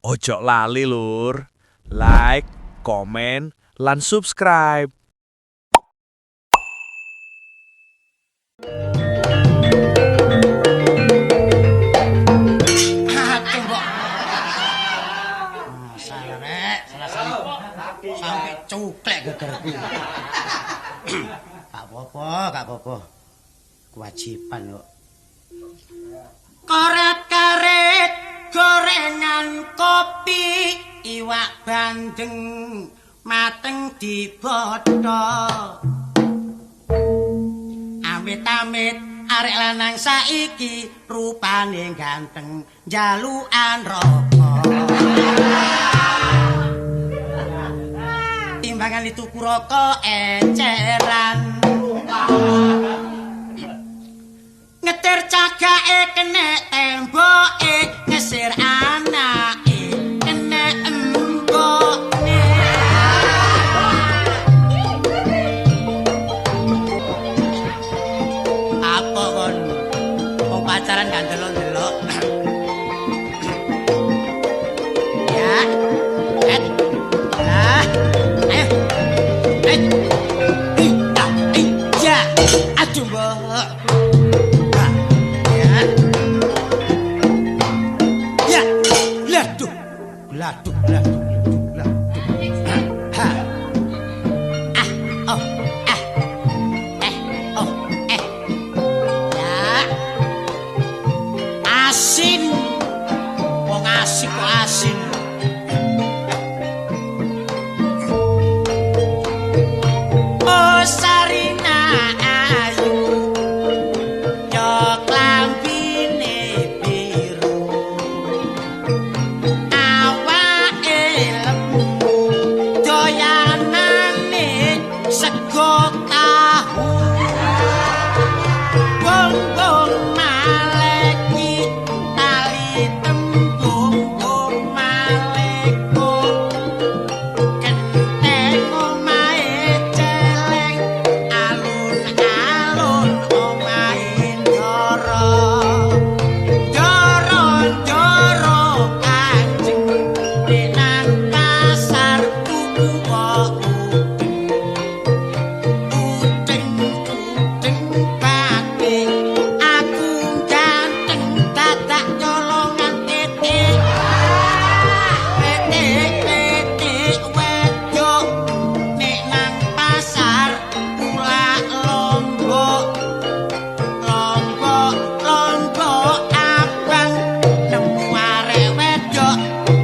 Ojo lali lur, like, komen, lan subscribe. Aduh, Mbok. Masalah rek, salah sampai cuklek gegerku. Gak apa-apa, gak apa-apa. Kewajiban kok. Koret-karet gorengan kopi, iwak bandeng mateng dibothok. Amit-amit arek lanang saiki rupane ganteng jalukan rokok. Timbangan tuku rokok eceran. Ngetir cagake kenek temboke, ngesir anake kenek embokne. Apa kon? Wong pacaran gak ndelok-ndelok. Ya. Et. Lah. Ayo. Et. Ita, iya. Aduh, Mbok. Ya. Ya. Laduh. Laduh, laduh, laduh. Ha. Ah, oh, ah. Eh, oh, eh. Ya. Asin. Wong asik kok asin. Oh Sarina ayu, yo klambine biru, awake lemu, doyanane sego tahu. Bong-bong maleki tali tembung bong maleko, kenteng omahe celeng, alun-alun omahe ndoro. Ndoro-ndoro kanjeng nang pasar tuku udeng. Udeng-udeng batik, aku ganteng dadak nyolongan titik. Titik-titik wedok nek nang pasar kulak lombok. Lombok, lombok abang nemu arek wedok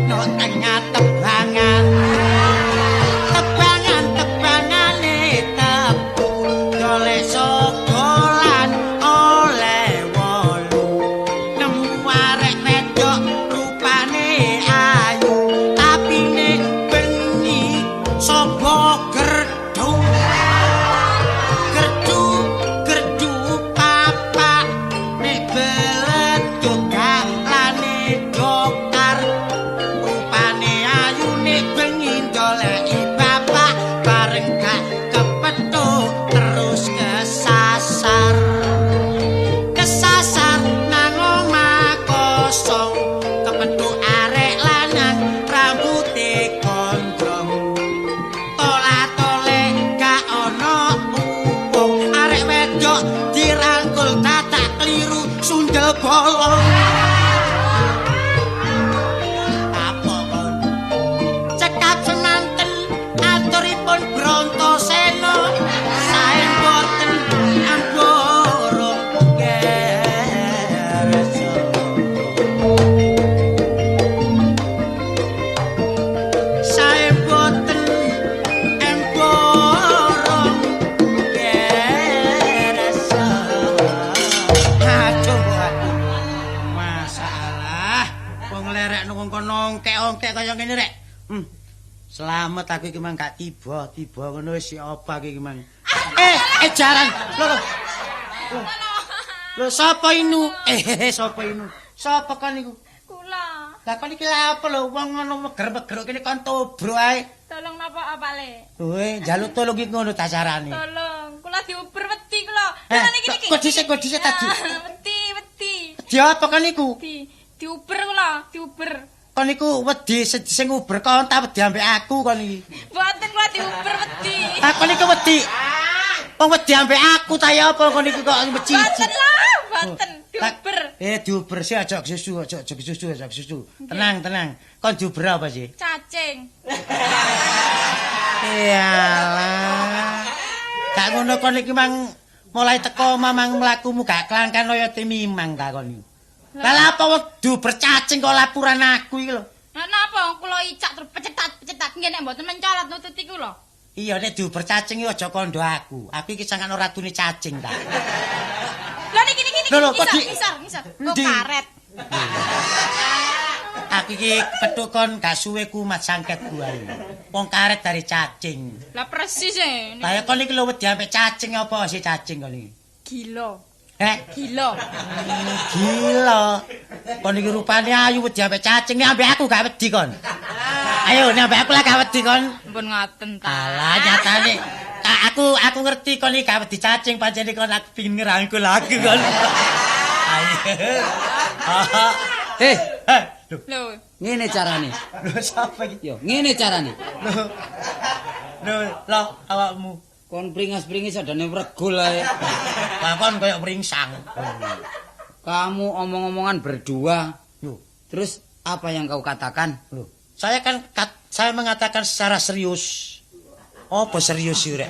no tengah tebangan. Tebangan tebangane tebu golek sogolan oleh wolu. Nemu arek wedok rupane ayu, tapi nek bengi sapa gerdu. Gerdu, gerdu papak nek beleduk galane dokar. Rupane ayu nek bengi ndoleki bapak, bareng gak kepethuk terus kesasar. Kesasar nang omah kosong, kepethuk arek lanang rambute gondrong. Tola-tole gak ono upung, arek wedok dirangkul dadak kliru sundel bolong. Apa kon? Cekap semanten aturipun Brontasena, sae boten amborong kersa. Sae boten amborong kersa. Aduh, aduh. Masalah wong lerek wong kono ongkek-ongkek kaya ngene rek. Selamat aku iki mang gak tiba, tiba ngono wis apa aku iki mang. Eh jaran. Lho lho. Lho sapa inu? Sapa inu? Sapa kon niku? Kula. Lah kon iki lha apa lho wong ngono meger-meger kene kon tobruk ae. Tolong napa apa le? Kowe njaluk tolong iki ngono ta carane. Tolong, kula diuber wedi kula. Lha niki niki. Kok dhisik kok dhisik tadi. Wedi, wedi. Di apa kon niku? Diuber kula, diuber. Kon iku wedi sing uber kon ta wedi ambek aku kon iki. Mboten kula diuber wedi. Ah kon iku wedi. Wong wedi ambek aku ta ya apa kon iku kok mecici. Mboten lah, mboten diuber. Diuber sih aja susu, aja susu, aja susu. Tenang, tenang. Kon diuber apa sih? Cacing. Iyalah. Gak ngono kon iki mang mulai teko mamang mlakumu gak kelangkan kaya timimang ta kon iki. Lah lha apa wedu bercacing kok laporan aku iki lho. Lah napa kula icak terus pecetat-pecetat nggih nek mboten mencolot nututi kula. Iya nek diuber cacing iki aja kandha aku. Aku iki sangan ratune cacing ta. Lho niki niki niki ngisor ngisor. Kok karet. Aku iki petuk kon gak suwe kumat sangketku ae. Wong karet dari cacing. Lah persis e. Lah kon iki lho wedi ambek cacing apa sih cacing kon iki? Gila. Gila. Gila. Kon iki rupane ayu wedi ambek cacing, nek ambek aku gak wedi kon. Ayo nek ambek aku lah gak wedi kon. Ampun ngoten ta. Alah nyatane aku ngerti kon iki gak wedi cacing, pancene kon aku pengin ngerangkul aku kon. Ayo. Lho. Ngene carane. Lho sapa iki? Yo, ngene carane. Lho. Lho, lho awakmu. Kon pringas-pringis adane wregul ae. Lah kon koyo pringsang. Kamu omong-omongan berdua. Lho, terus apa yang kau katakan? Lho, saya kan saya mengatakan secara serius. Apa serius sih, Rek?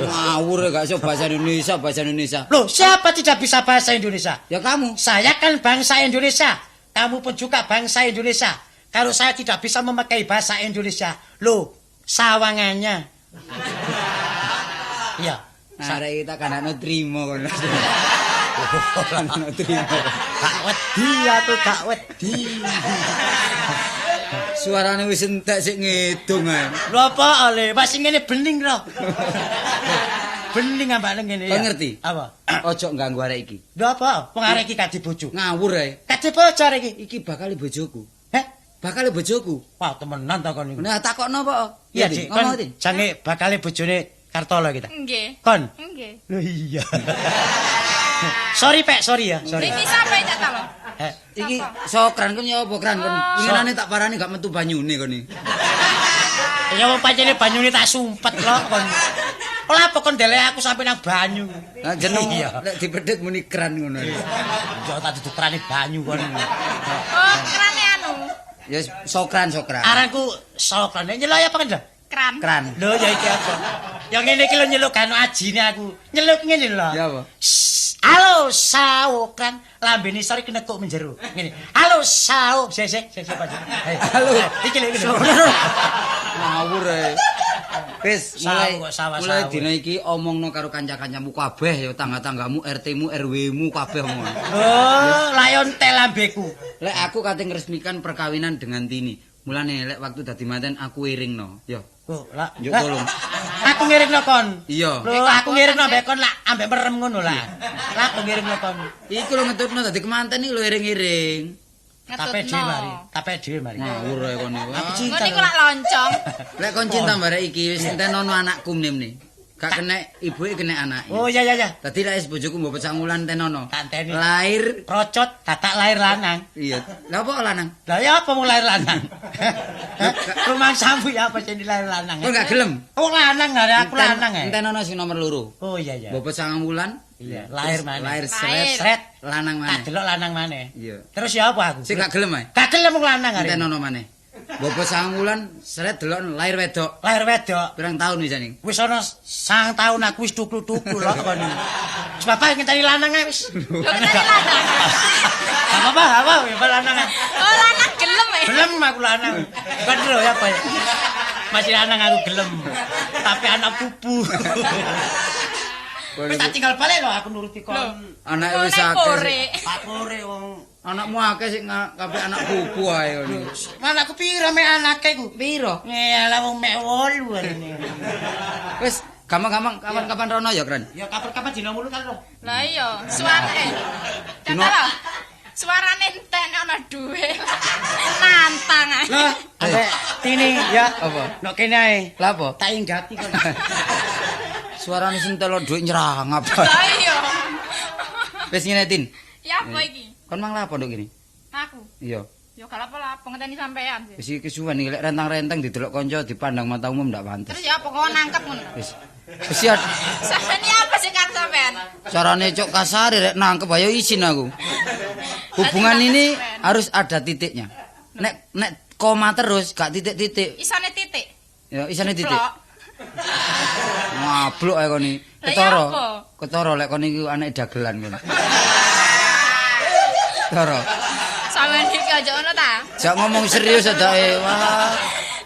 Ngawur gak iso bahasa Indonesia, bahasa Indonesia. Loh, siapa tidak bisa bahasa Indonesia? Ya kamu. Saya kan bangsa Indonesia. Kamu pun juga bangsa Indonesia. Kalau saya tidak bisa memakai bahasa Indonesia, loh, sawangannya. Iya. Arek kita kanakno trimo kono. Kanakno trimo. Gak wedi aku, gak wedi. Suarane wis entek sik ngedung ae. Lho apa ale? Masih ngene bening lho. Bening ambane ngene ya. Kau ngerti? Apa? Ojo ganggu arek iki. Lho apa? Wong arek iki gak dibojo. Ngawur ae. Gak dibojo arek iki. Iki bakal bojoku. Heh? Bakal bojoku. Wah, temenan ta kon niku. Nah, takokno apa? Iya, Dik. Kon jange bakal bojone Kartolo kita. Nggih. Kon? Nggih. Lho iya. Sorry, Pek, sorry ya, sorry. Iki sampe cak ta lho. Iki sokran kon ya apa kran kon? Winginane tak parani gak metu banyune kon iki. Ya wong pancene banyune tak sumpet lho kon. Ora apa kon delek aku sampe nang banyu. Lah jeneng lek dipedhit muni kran ngono. Ya tak duduk krane banyu kon. Oh, krane anu. Ya sokran sokran. Aranku sokran. Nyelok apa kan lho? Kran. Kran. Lho ya iki apa? Ya ngene iki lho nyeluk kan ajine aku. Nyeluk ngene lho. Ya apa? Halo sawo kran, lambene sore kena kok menjeru. Ngene. Halo sawo, sik sik sik Pak. Halo. Iki lho iki lho. Ngawur ae. Wis mulai dina iki omongno karo kanca-kancamu kabeh ya, tangga-tanggamu, RT-mu, RW-mu kabeh omong. Oh, layon tel lambeku. Lek aku kate ngresmikan perkawinan dengan Tini. Mulane lek waktu dadi manten aku iringno, ya. Oh, lah. Njuk tolong. Aku ngiringno kon. Iya. Lho, aku ngiringno ambek kon lak ambek merem ngono lah. Lah aku ngiringno kon. Iku lho ngetutno dadi kemanten iki lho iring-iring. Tape dhewe mari, tape dhewe mari. Ngawur ae kon iku. Aku cinta. Ngono iku lak loncong. Lek kon cinta barek iki wis entenono anakku mnemne. Gak kena ibuke kena anake. Oh iya iya iya. Dadi lek wis bojoku mbok pecah wulan entenono. Tak enteni. Lahir procot dadak lahir lanang. Iya. Lah apa lanang? Lah ya apa wong lahir lanang? Rumah sambu ya apa sing lahir lanang? Kon gak gelem? Wong lanang gak aku lanang ae. Entenono sing nomor 2. Oh iya iya. Mbok pecah wulan. Iya, lahir maneh. Lahir sret, sret lanang maneh. Tak delok lanang maneh. Iya. Terus ya apa aku? Sing gak gelem ae. Gak gelem wong lanang arek. Entenono maneh. Mbok sangang wulan sret delok lahir wedok. Lahir wedok. Pirang tahun wis ning? Wis ana 9 tahun aku wis tuklu-tuklu lho kon. Wis bapak ngenteni lanang ae wis. Lho ngenteni lanang. Gak apa-apa, apa wis lanang. Oh lanang gelem e. Gelem aku lanang. Kon lho ya apa ya? Masih lanang aku gelem. Tapi anak pupu. Wis tak tinggal balik lho aku nuruti kon. Anake wis akeh. Pak kore wong anakmu akeh sik kabeh anak pupu ae ngono. Anakku piro mek anake iku? Piro? Ngelah wong mek 8 arene. Wis gampang-gampang kapan-kapan rono ya, Kran? Ya kapan-kapan dina mulu kan lho. Lah iya, suarane. Dina suarane entek nek ana dhuwit. Nantang ae. Lah, ambek Tini ya. Apa? Nok kene ae. Lah apa? Tak inggati kon. Suarane sentel dhuwit nyerangap. Lah iya. Wis ngene, Tin. Ya apa iki? Kon mang lapo nduk kene? Aku. Iya. Ya gak apa-apa, ngenteni sampean sih. Wis iki kesuwen iki lek rentang-renteng didelok kanca dipandang mata umum ndak pantes. Terus ya apa kok nangkep ngono? Wis. Wis ya Sampeyan iki apa sih karo sampean? Carane cok kasar rek nangkep ayo izin aku. Hubungan ini harus ada titiknya. Nek nek koma terus gak titik-titik. Isane titik. Ya isane titik. Ngablok ae kon iki. Ketara. Ketara lek kon iki anake dagelan kon. Ketara. Sampeyan iki aja ngono ta? Jak ngomong serius adake. Wah.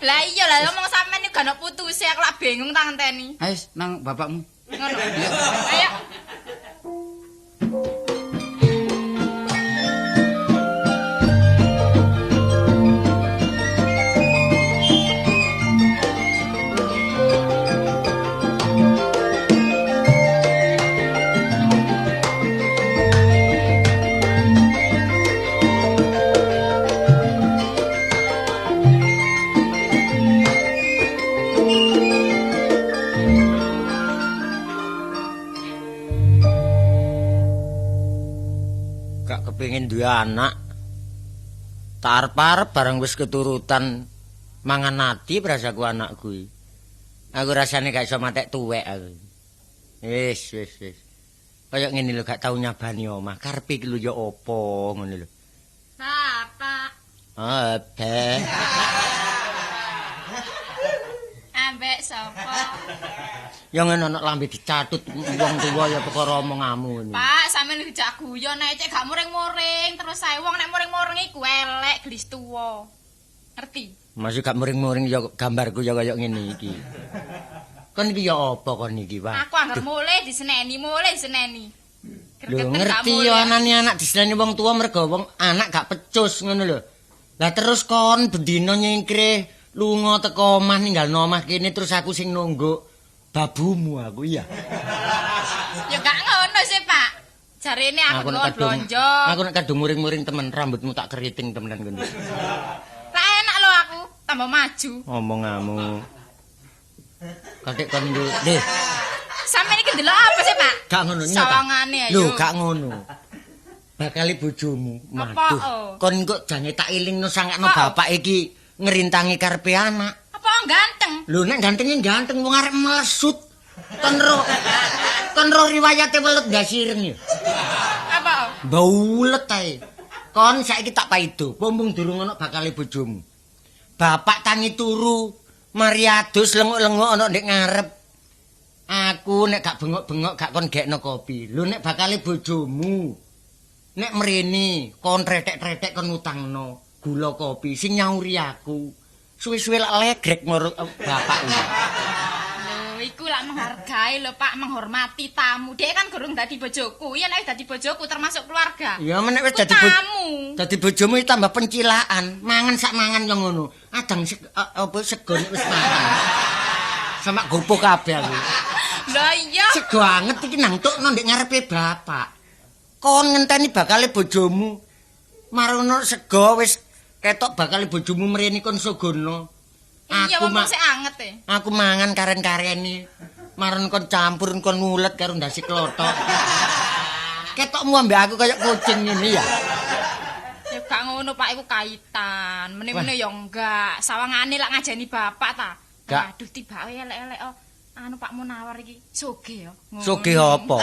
Lah iya lah ngomong sampean iki gak ono putuse aku lak bingung tak ngenteni. Ayo nang bapakmu. Ngono. Ayo. Kepingin duwe anak. Tak arep-arep bareng wis keturutan mangan ati prasaku anak kuwi. Aku rasane gak iso matek tuwek aku. Wis wis wis. Kaya ngene lho gak tau nyabani omah. Karepe iki lho ya apa ngono lho. Bapak. Apa? Ambek sapa? Ya ngene ana lambe dicatut wong tuwa ya perkara omonganmu ngene. Pak, sampeyan dijak guyon ae cek gak muring-muring terus ae wong nek muring-muring iku elek gelis tuwa. Ngerti? Masih gak muring-muring ya gambarku ya kaya ngene iki. Kon iki ya apa kon iki, Pak? Aku anggar mulih diseneni, mulih diseneni. Lho ngerti ya anane anak diseneni wong tuwa mergo wong anak gak pecus ngono lho. Lah terus kon bendina nyingkrih lunga teko omah ninggalno omah kene terus aku sing nunggu babumu aku iya. Ya gak ngono sih, Pak. Jarene aku blonjo. Aku nek kadung muring-muring temen rambutmu tak keriting temenan ngono. Lah enak lho aku, tambah maju. Omonganmu. Katik kon yo. Lho. Sampeyan iki ndelok apa sih, Pak? Gak ngono nyata. Sawangane ayo. Lho, gak ngono. Bakal bojomu. Waduh. Kon kok jange tak elingno sangakno bapak iki ngerintangi karepe anak. Apa ganteng? Lho nek gantenge ganteng wong arep melesut. Kon ro riwayate welut ndasireng ya. Apa? Baulet ae. Kon saiki tak paido, mumpung durung ana bakale bojomu. Bapak tangi turu, mari adus lenguk-lenguk ana ndek ngarep. Aku nek gak bengok-bengok gak kon gekno kopi. Lho nek bakale bojomu nek mrene kon tretek-tretek kon utangno gula kopi sing nyauri aku. Suwe-suwe lak legrek moro bapak iki. Lho, iku lak menghargai lho Pak, menghormati tamu. Dhek kan gurung dadi bojoku. Iya nek wis dadi bojoku termasuk keluarga. Ya nek wis dadi tamu. Dadi bojomu iki tambah pencilaan, mangan sak mangan yo ngono. Adang apa sego nek wis mangan. Sama gopo kabeh aku. Lho iya. Sego anget iki nang tukno ndek ngarepe bapak. Kon ngenteni bakale bojomu. Marono sego wis ketok bakal bojomu mrene kon sogono. Aku sik anget e. Aku mangan karen-kareni. Maron kon campur kon ngulet karo ndasi klothok. Ketokmu ambek aku kaya kucing ngene ya. Ya gak ngono Pak, iku kaitan. Mene-mene ya enggak. Sawangane lak ngajeni bapak ta. Aduh tibake elek-elek oh. Anu Pak Munawar iki sugih ya. Sugih apa?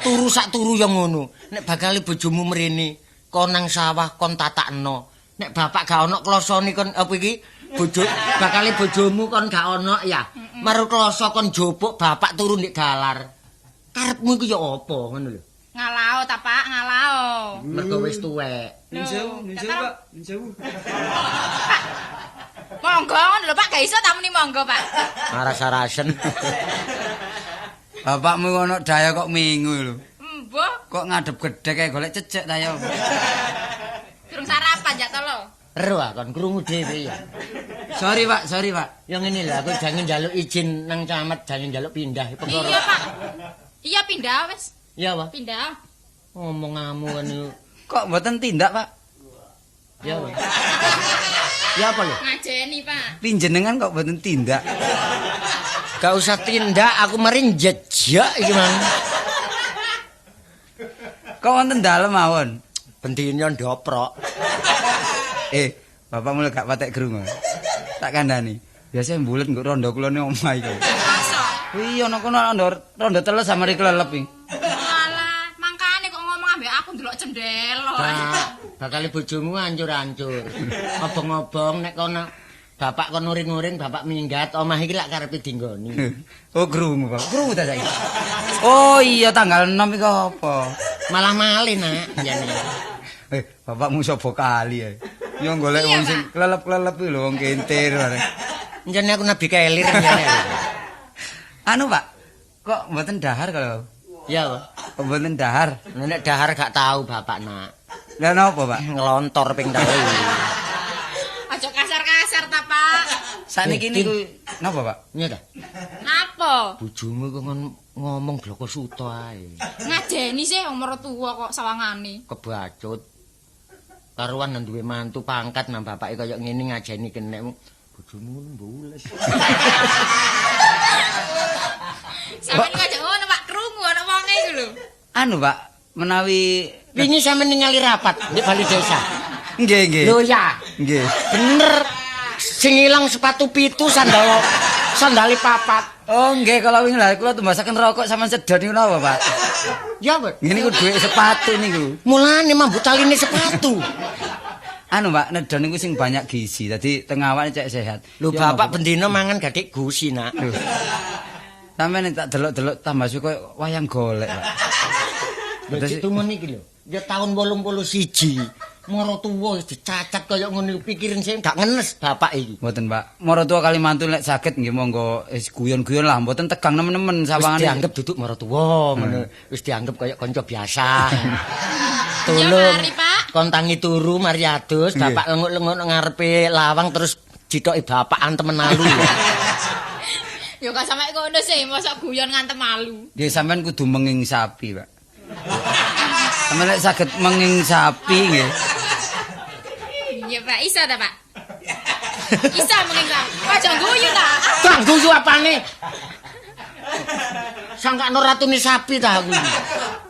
Turu sak turu ya ngono. Nek bakal bojomu mrene kon nang sawah kon tatakno. Nek bapak gak ono klosone kon apa iki bojo bakale bojomu kon gak ono ya. Maru kloso kon jopuk bapak turu ndek galar. Karepmu iku ya apa ngono lho. Ngalao ta Pak, ngalao. Mergo wis tuwek. Nyun sewu, Pak. Nyun sewu. Pak. Monggo ngono lho Pak, gak iso ta muni monggo Pak. Aras-arasen. Bapakmu ono daya kok mingu lho. Embuh. Kok ngadep gedhek kae golek cecek ta ya. Durung sarapan jak to lho. Ero ah kon krungu dhewe ya. Sorry Pak, sorry Pak. Ya ngene lho aku jangan njaluk izin nang camat, jangan njaluk pindah perkara. Iya Pak. Iya pindah wis. Iya Pak. Pindah. Omonganmu kan iku. Kok mboten tindak Pak? Ya apa? Ya apa lho? Ngajeni Pak. Pinjenengan kok mboten tindak? Gak usah tindak, aku mari njejak iki mang. Kok wonten dalem mawon? Bendina ndoprok. Bapak mulai gak patek krungu. Tak kandhani. Biasane mbulet nggo rondo kula ne omah iki. Masa? Iya ana kono rondo teles samare klelep iki. Walah, mangkane kok ngomong ambek aku ndelok cendela. Bakal bojomu ancur-ancur. Obong-obong nek kono bapak kon uring-uring, bapak minggat, omah iki lak karepe dinggoni. Oh, krungu, Pak. Krungu ta saiki. Oh iya tanggal 6 iku apa? Malah malih, Nak, jane. Bapakmu sapa kali ya. Yo golek wong sing klelep-klelep iki lho wong kentir bareng. Jane aku nabi kelir jane. Anu, Pak. Kok mboten dahar kalau? Ya, Pak. Kok mboten dahar? Nek dahar gak tahu bapak, Nak. Lah napa, Pak? Ngelontor ping telu. Aja kasar-kasar ta, Pak. Sakniki niku napa, Pak? Iya ta? Napa? Bojomu kok ngomong bloko suto ae. Ngajeni sih wong mertuwa kok sawangane. Kebacut. Karuan nang duwe mantu pangkat nang bapake kaya ngene ngajeni kenek. Bojomu ngono mbules. Sampeyan ngajak ngono, Pak, krungu ana wonge iku lho. Anu, Pak, menawi wingi sampeyan ningali rapat ndek bali desa. Nggih, nggih. Lho ya. Nggih. Bener. Sing ilang sepatu 7 sandal sandale 4. Oh, nggih, kalau wingi lha kula tumbasaken rokok sampean sedot niku napa, Pak? Ya, Pak. Ngene niku dhuwit sepatu niku. Mulane mambu taline sepatu. Anu, Pak, nedon niku sing banyak gizi. Dadi teng awake cek sehat. Lho, bapak bendina mangan gathik gusi, Nak. Sampeyan tak delok-delok tambah suwe koyo wayang golek, Pak. Lho, ditumen iki lho. Ya tahun 81. Moro tuwa wis dicacat kaya ngono pikirin sing gak ngenes bapak iki. Mboten, Pak. Moro tuwa kali mantu nek saged nggih monggo wis guyon-guyon lah, mboten tegang nemen-nemen sawangane. Wis dianggep duduk moro tuwa ngono. Wis dianggep kaya kanca biasa. Tolong. Kon tangi turu mari adus, bapak lenguk-lenguk nang ngarepe lawang terus jithoki bapak antem alu. Ya gak sampe ngono sih, mosok guyon ngantem alu. Nggih, sampean kudu menging sapi, Pak. Sampeyan nek saged menging sapi nggih. Iya, Pak, iso ta, Pak? Iso menging sapi. Aja guyu ta. Bang guyu apane? Sangkakno ratune sapi ta aku.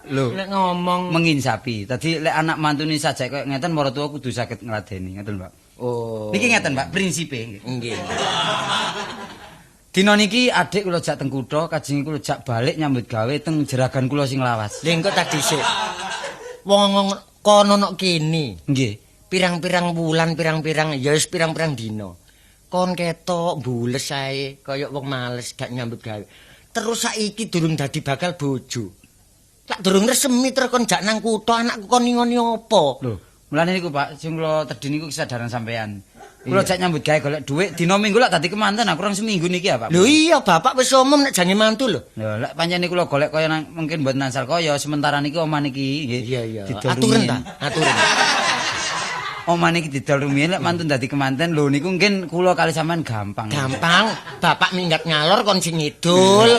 Lho, nek ngomong mengin sapi. Tadi lek anak mantune sajak koyo ngeten maratuwa kudu saged ngladeni, ngoten, Pak. Oh. Niki ngeten, Pak, prinsipe nggih. Nggih. Dina niki adik kula jak teng kutha, kajeng kula jak balik nyambut gawe teng jeragan kula sing lawas. Lha engko ta dhisik. Wong kono nok kene. Nggih. Pirang-pirang wulan, pirang-pirang ya wis pirang-pirang dina. Kon ketok mbules ae kaya wong males gak nyambut gawe. Terus saiki durung dadi bakal bojo. Lak durung resmi terus kon jak nang kutha anakku kon ngoni apa? Lho, mulane niku Pak, sing kula tedhi niku kesadaran sampean. Kula jak nyambut gawe golek dhuwit dina Minggu lak dadi kemanten kurang seminggu niki ya, Pak. Lho iya, bapak wis umum nek jange mantu lho. Lho, lek pancen niku kula golek kaya nang mungkin mboten nansal kaya sementara niki omah niki nggih. Iya, iya. Aturen ta? Aturen. Omah niki didol rumiyin lek mantun dadi kemanten lho niku mungkin kula kali sampean gampang. Gampang, bapak minggat ngalor kon sing ngidul.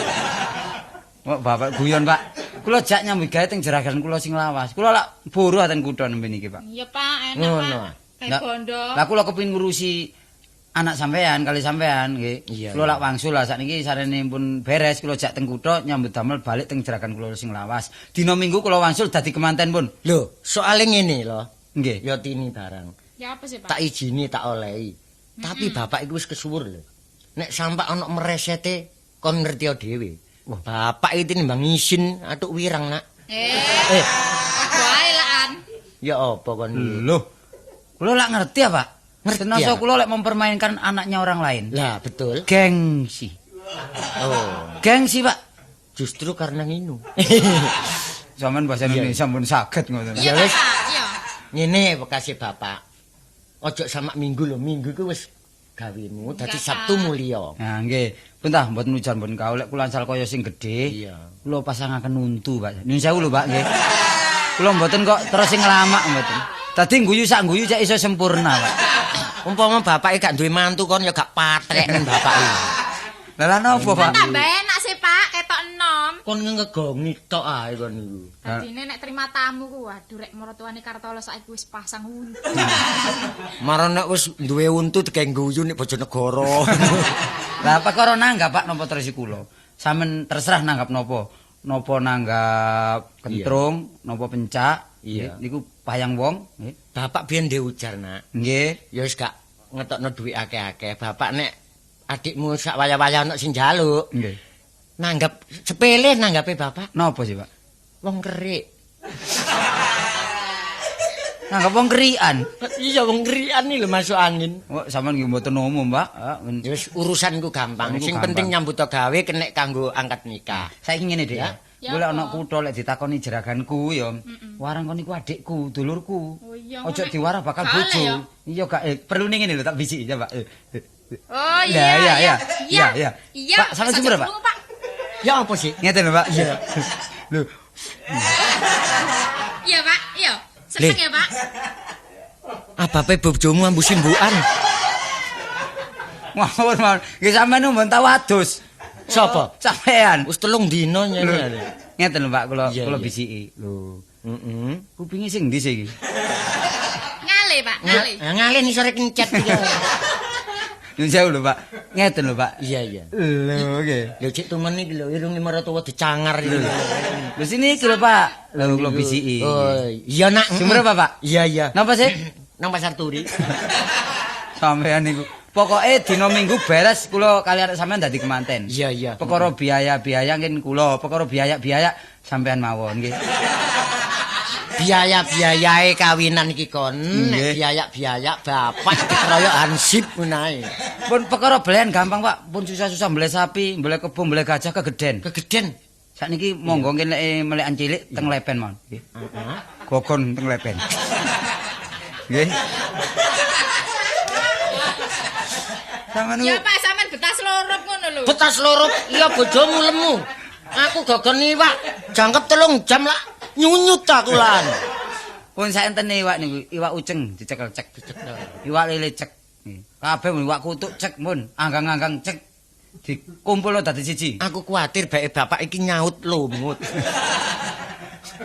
Kok bapak guyon, Pak. Kula jak nyambut gawe teng jeragan kula sing lawas. Kula lak buru ten kutha nembe niki, Pak. Iya, Pak, enak, Pak. Kayak bondo. Lah kula kepengin ngurusi anak sampean kali sampean nggih. Kula lak wangsul lah sakniki sarene pun beres kula jak teng kutha nyambut damel balik teng jeragan kula sing lawas. Dina Minggu kula wangsul dadi kemanten pun. Lho, soale ngene lho. Nggih. Ya tini barang. Ya apa sih, Pak? Tak izini tak olehi. Tapi bapak iku wis kesuwur lho. Nek sampak ana meresete kon ngerti dhewe. Wah, bapak iki timbang isin atuk wirang, Nak. Wae laan. Ya apa kon? Lho. Kula lak ngerti ya, Pak. Ngerti. Senasa kula lek mempermainkan anaknya orang lain. Lah, betul. Gengsi. Oh. Gengsi, Pak. Justru karena nginu. Sampeyan bahasa Indonesia pun saged ngoten. Ya wis. Iya. Ngene bekase bapak. Ojo sama Minggu lho, Minggu iku wis gawemu dadi Sabtu mulya. Nah, nggih. Pun tah mboten ujar mboten kaulek kula ansal kaya sing gedhe. Iya. Kula pasangaken untu, Pak. Nyun sewu lho, Pak, nggih. Kula mboten kok terus sing nglamak mboten. Dadi guyu sak guyu cek iso sempurna, Pak. Umpama bapake gak duwe mantu kon ya gak patrek ning bapake. Lah lha napa, Pak? Tambah enak sih, Pak, ketok enom. Kon ngegongi tok ae kon niku. Dadine nek terima tamu ku waduh rek maratuwane Kartolo saiki wis pasang untu. Marang nek wis duwe untu digawe guyu nek Bojonegoro. Lah perkara nanggap Pak napa terus kula. Sampeyan terserah nanggap napa. Napa nanggap kentrung, napa pencak, niku Payang wong, nggih. Bapak biyen ndek ujar, Nak. Nggih. Ya wis gak ngetokno dhuwit akeh-akeh. Bapak nek adikmu sak wayah-wayah ana sing njaluk, nggih. Nanggap sepele nanggape bapak. Napa sih, Pak? Wong kerik. Nanggap wong kerikan. Iya wong kerikan iki lho masuk angin. Oh, sampean nggih mboten umum, Pak. Ya wis urusanku gampang. Sing penting nyambut gawe kenek kanggo angkat nikah. Saiki ngene, Dik. Ya. Golek ana kutha lek ditakoni jeraganku ya. Warang kon iku adikku, dulurku. Ojo diwarah bakal bojo. Iya gak perlune ngene lho tak bisiki ya, Pak. Oh iya iya. Iya iya. Pak, sampean sumber, Pak. Ya apa sih? Ngeten lho, Pak. Iya. Lho. Iya, Pak. Iya. Seneng ya, Pak. Abape bojomu ambu simbukan. Mawon mawon. Nggih sampean mbon tau adus. Sapa? Sampean. Wis 3 dina nyene. Ngeten lho, Pak, kula bisiki. Lho. Heeh. Kupinge sing ndi sih iki? Ngale, Pak, ngale. Ngale nisore kencet iki. Nyun sewu lho, Pak. Ngeten lho, Pak. Iya, iya. Lho, nggih. Lho cek tumen iki lho irunge maratuwa dicangar iki. Lho sini iki lho, Pak. Lho kula bisiki. Oh, iya, Nak. Sumber apa, Pak? Iya, iya. Napa sih? Nang Pasar Turi. Sampean niku. Pokoke dina Minggu beres kula kali arek sampean dadi kemanten. Iya, iya. Perkara biaya-biaya nggih kula, perkara biaya-biaya sampean mawon nggih. Biaya-biayae kawinan iki kon, nek biaya-biaya bapak dikeroyok hansip ngono ae. Pun perkara belen gampang, Pak. Pun susah-susah mbeleh sapi, mbeleh kebo, mbeleh gajah kegeden. Kegeden. Sakniki monggo nggih lek melekan cilik teng lepen mawon nggih. Heeh. Gogon teng lepen. Nggih. Ya Pak, sampean betas lorup ngono lho. Betas lorup, iya bojomu lemu. Aku gogon iwak, jangkep 3 jam lak nyunyut aku lan. Pun saenten iwak niku, iwak uceng dicekel cek, dicekel. Iwak lele cek. Kabeh iwak kutuk cek pun, anggang-anggang cek. Dikumpulno dadi siji. Aku kuwatir bae bapak iki nyaut lumut.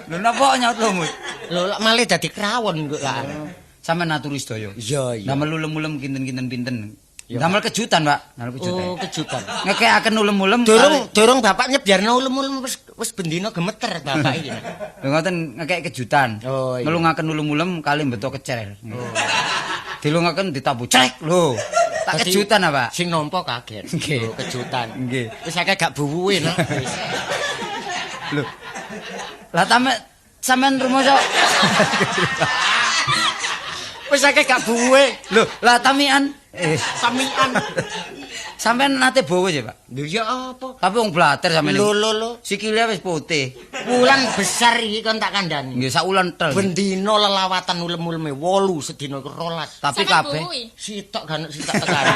Lho napa nyaut lumut? Lho lak malih dadi krawon kok lan. Sampeyan aturi sedaya. Iya, iya. Damel ulem-ulem kinten-kinten pinten. Damel kejutan, Pak. Damel kejutan. Oh, kejutan. Ngekekaken ulem-ulem. Durung bapak nyebyarno ulem-ulem wis bendina gemeter bapak iki. Lho ngoten ngekek kejutan. Oh, iya. Ngelungaken ulem-ulem kali mbeto kecer. Oh. Dilungaken ditabuh cek lho. Tak kejutan apa, Pak? Sing nampa kaget. Nggih. Oh, kejutan. Nggih. Wis akeh gak buwuhe, Nak. Wis. Lho. Lah sampean rumoso. Wis akeh gak buwuhe. Lho, lah tamian. Tamian. Sampean nate bowo ya, Pak? Lho ya apa? Tapi wong blater sampean. Lho lho lho. Sikile wis putih. Wulan besar iki kon tak kandhani. Nggih sak wulan tel. Bendina lelawatan ulem-uleme 8 sedina iku 12. Tapi kabeh sitok gak ono sitok tekane.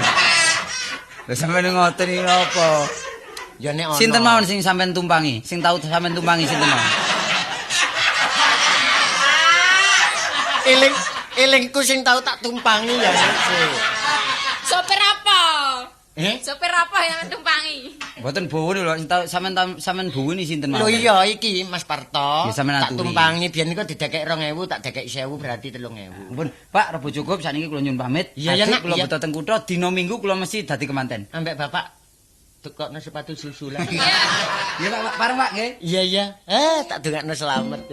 Lho sampean ngoten iki apa? Ya nek ono. Sinten mawon sing sampean tumpangi? Sing tau sampean tumpangi sinten mawon? Eling elingku sing tau tak tumpangi ya. Sopir apa? Eh? Sopir apa yang tumpangi? Mboten bowo lho, sampean bowo ni sinten mawon? Lho iya iki Mas Parto. Ya, tak tumpangi biyen niku didekek 2000, tak dekek 1000 berarti 3000. Ampun, Pak, rebo cukup sakniki kula nyuwun pamit. Iya, iya, kula beto teng kutha dina Minggu kula mesti dadi kemanten. Ambek bapak tukokno sepatu susulan. Iya. Iya, Pak, pareng Pak nggih. Iya, iya. Tak dongakno slamet.